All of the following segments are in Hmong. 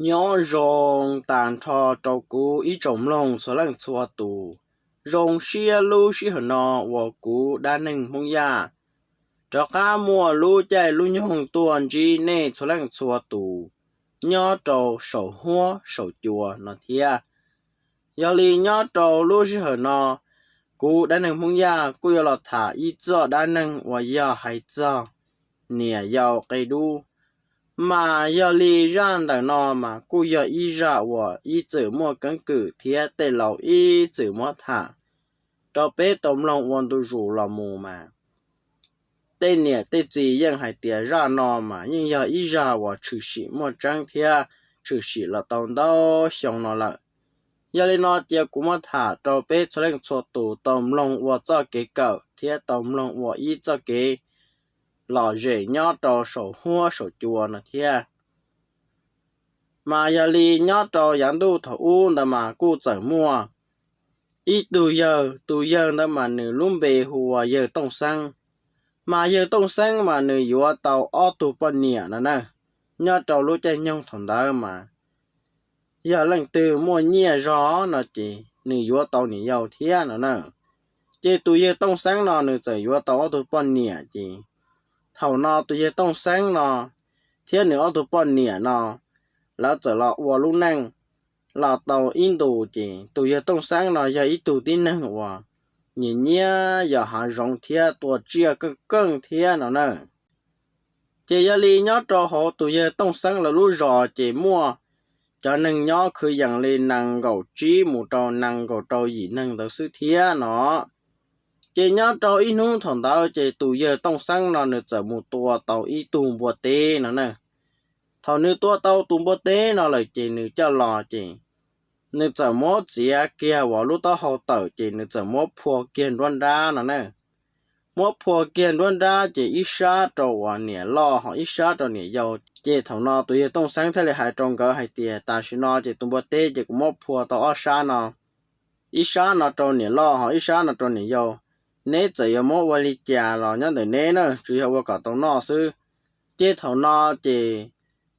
Nyob zoo tag nrho rau kuv ib tsoom mloog txhua leej txhua tus. Zoo siab lub sij hawm no uas kuv dab neeg Hmoob Yaj rov qab muaj lub caij lub nyoog tuaj ntsib nej txhua leej txhua tus nyob rau saum huab saum cua no thiab. Yog li nyob rau lub sij hawm no, kuv dab neeg Hmoob Yaj kuj yuav los tham ib txoj dab neeg uas yog hais txog niam yau qe dub. Mas yog li zaj ntawm no mas kuj yog ib zaj uas ib txwm muaj keeb kwm thiab tej laus ib txwm muab tham rau peb tau mloog ua ntu zus los mus mas tej niam tej txiv yeej hais tias zaj no mas yeej yog ib zaj uas tshwm sim muaj tseeb thiab tshwm sim los tau ntau xyoo no lawm. Yog li no cia kuv muab tham rau peb txhua leej txhua tus tau mloog ua txoj kev kawm thiab tau mloog ua ib txoj kev lom zem nyob rau saum huab saum cua no thiab. Mas yog li nyob rau yav ntuj thaum ub ntawd mas kuj txawm muaj ib tug yawg, tus yawg ntawd mas nws lub npe hu ua yawg Tooj Xeeb. Mas yawg Tooj Xeeb mas nws yuav tau ob tug poj niam no na. Nyob rau lub caij nyoog thaum ntawd mas yog leej twg muaj nyiaj zog no ces nws yuav tau niam yau thiab no na. Ces tus yawg Tooj Xeeb no nws txawm yuav tau ob tug poj niam ces thaum no tus yawg Tooj Xeeb no thiab nws ob tug poj niam no lawv txawm los ua lub neej los tau ib ntus ces tus yawg Tooj Xeeb no yog ib tug tib neeg uas nyiam nyiam yos hav zoov thiab tua tsiaj keej keej thiab no na. Ces yog li nyob rau hauv tus yawg Tooj Xeeb lawv lub zos ces muaj cov neeg nyob kwv yees li nees nkaum tsib mus rau nees nkaum rau yim neeg ntawd xwb thiab no. Ces nyob rau ib hnub thaum ntawd ces tus yawg Tooj Xeeb no nws txawm mus tua tau ib tug npua teb no na. Thaum nws tua tau tus npua teb no lawm ces nws coj los ces nws txawm muab txiav kiag uas lub taub hau tawm ces nws txawm muab phua kiag nruab nrab no na. Muab phua kiag nruab nrab ces ib sab rau uas niam loj ho ib sab rau niam yau. Ces thaum no tus yawg Tooj Xeeb thiaj li hais rau nkawd hais tias, tam sim no ces tus npua teb ces kuv muab phua tau ob sab no, ib sab no rau niam loj ho ib sab no rau niam yau. Neb txawm yuav muab ua li cas los nyob ntawm neb na, tsuas yog ua kom tau noj xwb. Ces thaum no ces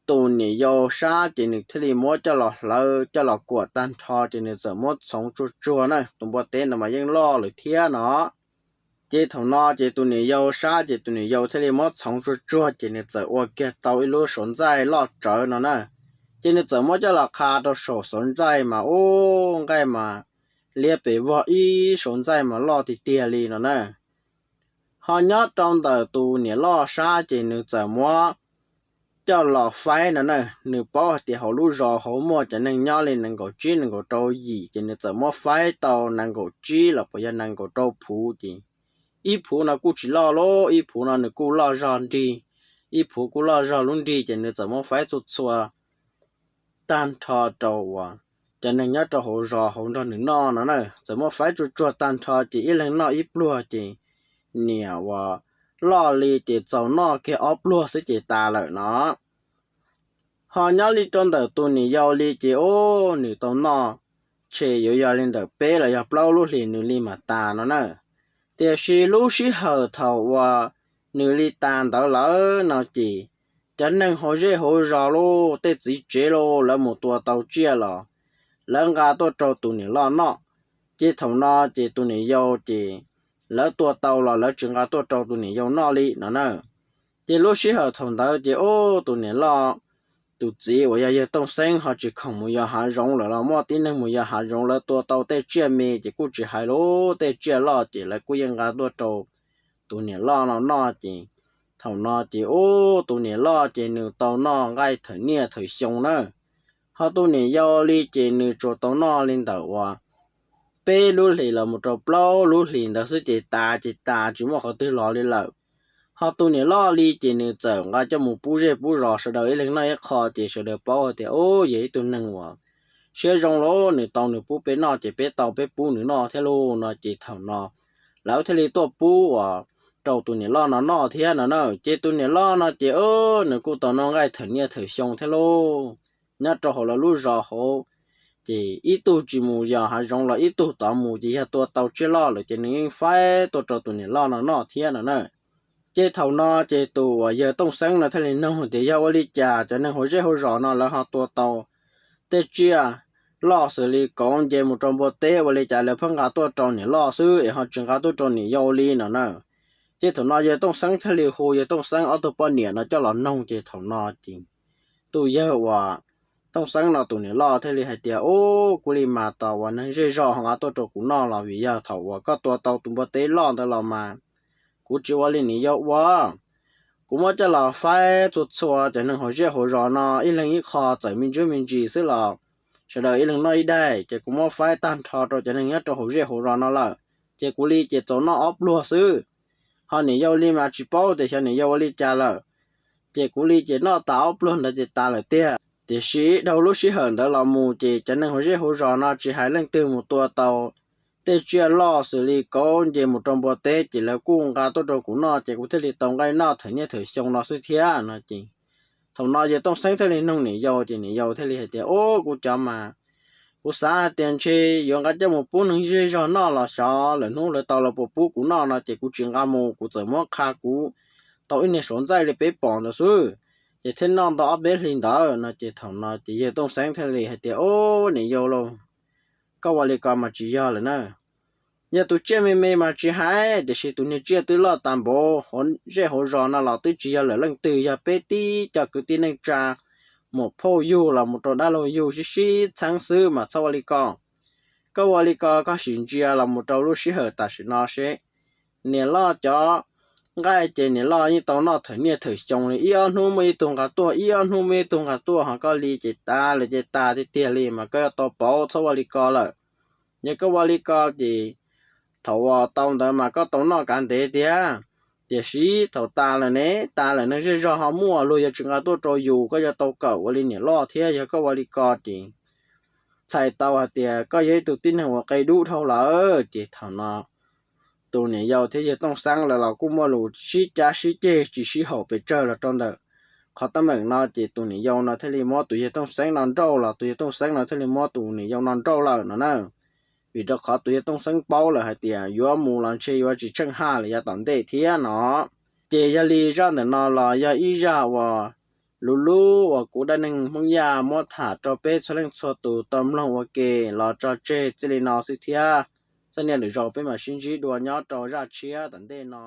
tus niam yau sab ces nws thiaj li muab coj los hlawv coj los kuam tag nrho ces nws txawm muab txhoov tsuag tsuag na, tus npua teb no mas yeej loj lawm thiab no. Ces thaum no ces tus niam yau sab ces tus niam yau thiaj li muab txhoov tsuag tsuag ces nws txawm ua kiag tau ib lub suav ntxaij loj tsawv no na. Ces nws txawm muab coj los qha rau saum suav ntxaij mas ub, nqaij mas liab pes vog ib suav ntxaij mas loj tiag tiag li no na. Ho nyob rau ntawm tus niam loj sab ces nws txawm muab coj los faib no na. Nws paub hais tias hauv lub zos hauv muaj cov neeg nyob li nees nkaum tsib nees nkaum rau yim ces nws txawm muab faib tau nees nkaum tsib los puas yog nees nkaum rau phuv ces ib phuv no kuj tsis loj lauj, ib phuv no nws kuj loj zog nrig, ib phuv kuj loj zog lub nrig ces nws txawm muab faib txhua txhua tag nrho rau uas cov neeg nyob rau hauv zos hauv nrog nws noj no na. Txawm muab faib tsuag tsuag tag nrho ces ib leeg noj ib pluag ces niam uas loj li ces txaus noj kiag ob pluag xwb ces tas lawm no. Ho nyob li rau ntawm tus niam yau li ces ub, nws tau noj tshe yuav yog li ntawm peb los yog plaub lub hlis nws li mam tas no na. Tiam sis lub sij hawm thaum uas nws li tas ntawd lawm no ces cov neeg hauv zej hauv zos lauj, tej txiv tsev lauj, lawv mus tua tau tsiaj los lawv nqa tuaj rau tus niam loj noj. Ces thaum no ces tus niam yau ces lawv tua tau los lawv tsis nqa tuaj rau tus niam yau noj li no na. Ces lub sij hawm thaum ntawd ces ub, tus niam loj tus txiv uas yog yawg Tooj Xeeb ho tsis khoom mus yos hav zoov lawm los muaj tib neeg mus yos hav zoov lawv tua tau tej tsiaj me ces kuj tsis hais lauj, tej tsiaj loj ces lawv kuj yeej nqa tuaj rau tus niam loj no noj ces thaum no ces ub, tus niam loj ces nws tau noj nqaij thawm niaj thawm xyoo na. Ho tus niam yau li ces nws tsuas tau noj li ntawm uas peb lub hlis los mus rau plaub lub hlis ntawd xwb ces tas ces tas tsis muaj qhov twg los li lawm. Ho tus niam loj li ces nws txawm nqa coj mus pub zej pub zos sawv daws ib leeg noj ib qho ces sawv daws paub hais tias ub, yog ib tug neeg uas siab zoo lauj, nws tau nws pub peb noj ces peb tau peb pub nws noj thiab lauj no ces thaum no lawv thiaj li tuaj pub uas rau tus niam loj no noj thiab no na. Ces tus niam loj no ces nws kuj tau noj nqaij thawm niaj thawm xyoo thiab lauj. Nyob rau hauv lawv lub zos hauv ces ib tug tsis mus yos hav zoov los ib tug tod mus ces yog tua tau tsiaj loj lawm ces nws yeej faib tuaj rau tus niam loj no noj thiab no na. Ces thaum no ces tus uas yawg Tooj Xeeb no thiaj li nug tias yog ua li cas cov neeg hauv zej hauv zos no lawv ho tua tau tej tsiaj loj xws li kauv nce mus rau npua teb, ua li cas lawv pheej nqa tuaj rau niam loj xwb es ho tsis nqa tuaj rau niam yau li no na. Ces thaum no yawg Tooj Xeeb thiaj li hu yawg Tooj Xeeb ob tug poj niam no coj los noog, ces thaum no ces tus yawg uas Tooj Xeeb no tus niam loj thiaj li hais tias, Ub, kuv li mas tos uas neeg zej zog ho nqa tuaj rau kuv noj los vim yog thaum uas koj tua tau tus npua teb loj ntawd los mas kuv tsis ua li niam yau ua. Kuv muab coj los faib txhua txhua cov neeg hauv zej hauv zos no ib leeg ib qho, txawm me ntsis me ntsis xwb los sawv daws ib leeg noj ib daim, ces kuv muab faib tag nrho rau cov neeg nyob rau hauv zej hauv zos no lawm. Ces kuv li ces txaus noj ob pluag xwb, ho niam yau li mas tsis paub tias xyov niam yau ua li cas lawm. Ces kuv li ces noj tas ob pluag ntawd ces tas lawm tiag. Tiam sis dhau lub sij hawm ntawd los mus ces cov neeg hauv zej hauv zos no tsis hais leej twg mus tua tau tej tsiaj loj xws li kauv nce mus rau npua teb ces lawv kuj nqa tuaj rau kuv noj, ces kuv thiaj li tau nqaij noj thawm niaj thawm xyoo no xwb thiab no ces thaum no yawg Tooj Xeeb thiaj li nug niam yau, ces niam yau thiaj li hais tias, Ub, kuv cov mas kuv xav hais tias ntshe yuav nqa coj mus pub neeg zej zog noj los xyov lwm hnub lawv tau lawv puas pub kuv noj no ces kuv tsis nqa mus, kuv txawm muab qha kuv tau ib niag suav ntxaij li peb pom ntawd xwb, ces thiaj noj ntau ob peb hlis ntawd no ces thaum no ces yawg Tooj Xeeb thiaj li hais tias, Ub, niam yau lauj, koj ua li ko mas tsis yog lawm na. Yog tus tsiaj me me mas tsis hais, tiam sis tus niag tsiaj twb loj tas npaum hauv zej hauv zos no los twb tsis yog lawm leej twg, yog peb tib co kwv tij neej tsa, muam phauj yug los mus rau dab laug yug sib sib txheeb xwb mas txhob ua li ko. Koj ua li ko koj sim ntsia los mus rau lub sij hawm tam sim no seb niam loj cov nqaij ces niam loj yeej tau noj thawm niaj thawm xyoo li, ib ob hnub muaj ib tug nqa tuaj, ib ob hnub muaj ib tug nqa tuaj, ho koj li ces tas lawm ces tas tiag tiag li mas koj yuav tau pauv, txhob ua li ko lawm. Yog koj ua li ko ces thaum uas tau ntawd mas koj tau noj kav ntev tiag, tiam sis thaum tas lawm ne, tas lawm neeg zej zog ho muaj, luag yuav tsis nqa tuaj rau yus, koj yuav tau kawm ua li niam loj thiab. Yog koj ua li ko ces txhais tau hais tias koj yog ib tug tib neeg uas qe dub dhau lawm. Ces thaum no tus niam yau thiab yawg Tooj Xeeb lawv los kuj muaj lus sib cav sib ceg tsis sib haum pes tsawg los rau ntawm qhov teeb meem no, ces tus niam yau no thiaj li muab tus yawg Tooj Xeeb no nrauj los tus yawg Tooj Xeeb no thiaj li muab tus niam yau no nrauj lawm no na. Vim rau qhov tus yawg Tooj Xeeb paub lawm hais tias yuav mus los ntshe yuav tsis tsheej haj lawm yav tom ntej thiab no. Ces yog li zaj ntawm no los yog ib zaj uas lus lub uas kuv Dab Neeg Hmoob Yaj muab tham rau peb txhua leej txhua tus tau mloog ua ke los tso tseg txij li no xwb thiab. Txoj niaj lwm zaus peb mam sib ntsib dua nyob rau zaj tshiab tom ntej no.